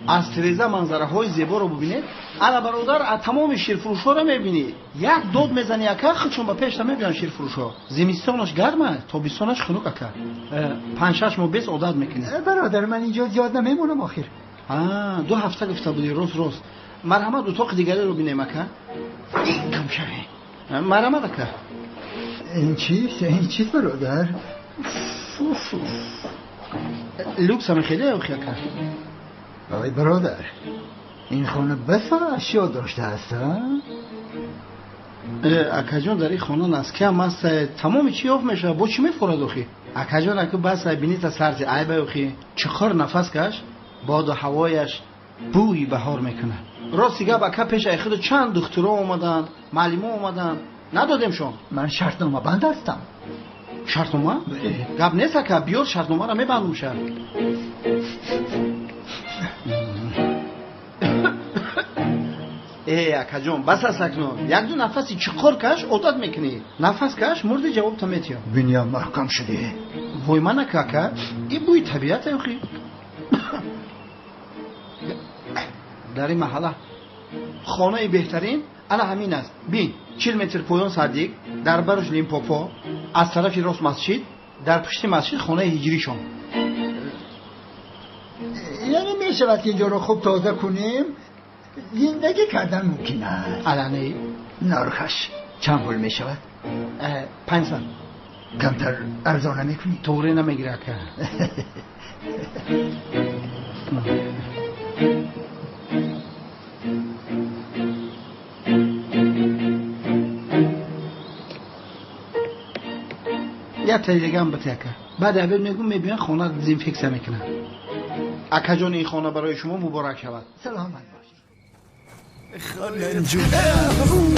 Аз тиреза манзараҳои зеборо бубинед. Ана бародар, тамоми ширфурӯшҳоро мебинӣ. Як дод мезанӣ ака, худшон ба пешта мебиён ширфурӯшҳо. Зимистонаш гарм аст, тобистонаш хунук ака. 5-6 моҳ бес одат мекунӣ. Бародар, ман инҷо зиёд намемонам охир. 2 ҳафта гуфта будӣ, рост рост. Марҳамат, утоқи дигареро бинем ака. Кам шавӣ. Марҳамат ака. Ин чист? Ин чист бародар? Люкс ҳам хеле охи ака. Ой бародар, ин хона басо ашё доштааст, акаҷон, дар ин хона наскиам аст, тамоми чӣ ёфт мешавад, бо чӣ мефорад охи? Акаҷон, аку бас бинита сарти айба охи, чиқор нафас каш, боду ҳавояш бӯи баҳор мекунад. Рости гап ака, пеш ай худу чанд духтуро омаданд, маълимо омаданд, надодемшон. Ман шартнома банд ҳастам. Шартнома? Гап нест ака, биёр шартномаро мебандум шар. Акаҷон, бас аст акнун. 1-2 нафаси чиқор каш, одат мекунӣ. Нафас каш, мурди ҷавобта метиҳам. Биниям маҳкам шудӣ. Вой ман ака, ака, ин бӯи табиат охи. Дар ин маҳалла хонаи беҳтарин ана ҳамин аст. Бин, 40 метр поён садик, дар барш Лимпопо, аз тарафи рост масҷид, дар пушти масҷид хонаи ҳиҷришон. Яъне мешавад ки инҷоро хуб тоза кунем, зиндагӣ кардан мумкин аст. Алане. Нархаш чанд пул мешавад? 500. Камтар арзон намекунӣ? Тоғре намегирӣ ака. Як таи дигам бите ака. Баъд абед мегӯм мебиён хона дезинфексия мекунам. Акаҷон, ин хона барои шумо муборак шавад. Саломат бош. خانجون.